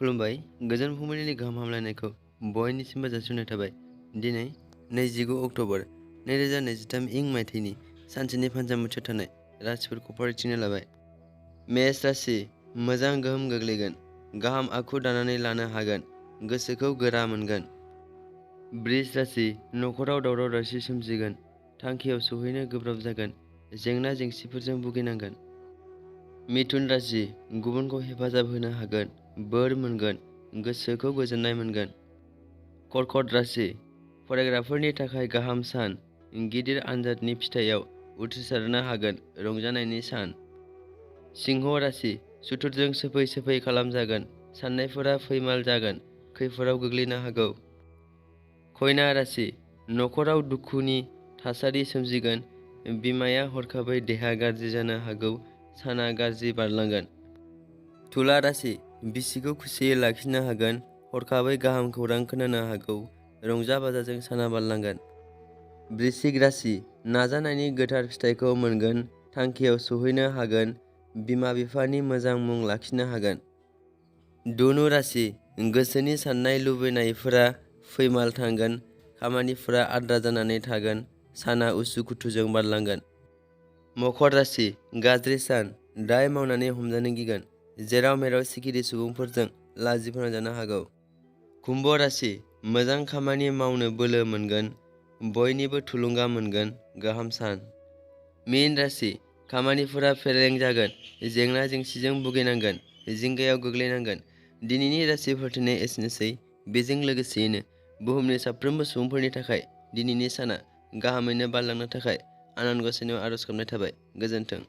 खुलुमबाय। गोजोन फुंबिलिनि गाहाम हामलायनायखौ बयनिसिमबो जासिहरनाय थाबाय। दिनै 29 अक्ट'बर 2023 मायथाइनि सानसेनि फान्जामुथियाव थानाय राशिफोरखौ फरायथिनो लाबाय। मेष राशि, मोजां गोहोम गोग्लैगोन, गाहाम आखु दानानै लानो हागोन, गोसोखौ गोरा मोनगोन। बृष राशि, नखराव दावराव दावसि सोमजिगोन, थांखियाव सौहैनो गोब्राब जागोन, जेंना जेंसिफोरजों भुगिनांगोन। मिथुन राशि, गुबुनखौ हेफाजाब होनो हागोन, बोर मोनगोन, गोसोखौ गोजोननाय मोनगोन। कर्कट राशि, फरायग्राफोरनि थाखाय गाहाम सान, गिदिर आनजादनि फिथाइयाव उथ्रिसारनो हागोन, रंजानायनि सान। सिंह राशि, सुथुरजों सोफै सोफै खालामजागोन, साननायफोरा फैमाल जागोन, खैफोदाव गोग्लैनो हागौ। कन्या राशि, नखराव दुखुनि थासारि सोमजिगोन, बिमाया हरखाबै देहा गाज्रि जानो हागौ, साना गाज्रि बारलांगोन। तुला राशि, बिसिखौ खुसियै लाखिनो हागोन, हरखाबै गाहाम खौरां खोनानो हागौ, रंजा बाजाजों साना बारलांगोन। वृश्चिक राशि, नाजानायनि गोथार फिथाइखौ मोनगोन, थांखियाव सौहैनो हागोन, बिमा बिफानि मोजां मुं लाखिनो हागोन। धनु राशि, गोसोनि साननाय लुबैनायफोरा फैमाल थांगोन, खामानिफोरा आद्रा जानानै थागोन, साना उसुखुथुजों बारलांगोन। मकर राशि, गाज्रि सान, दाय मावनानै हमजानो गिगोन, जेराव मेराव सिखिरि सुबुंफोरजों लाजि फोनांजानो हागौ। कुम्भ राशि, मोजां खामानि मावनो बोलो मोनगोन, बयनिबो थुलुंगा मोनगोन, गाहाम सान। मीन राशि, खामानिफोरा फेलें जागोन, जेंना जेंसिजों भुगिनांगोन, जिंगायाव गोग्लैनांगोन। दिनैनि राशि फोरमायथिनाया एसेनोसै। बेजों लोगोसेयैनो बुहुमनि साफ्रोमबो सुबुंफोरनि थाखाय दिनैनि साना गाहामैनो बारलांनो थाखाय आनान गसाइनाव आरज खालामनाय थाबाय। गोजोन्थों।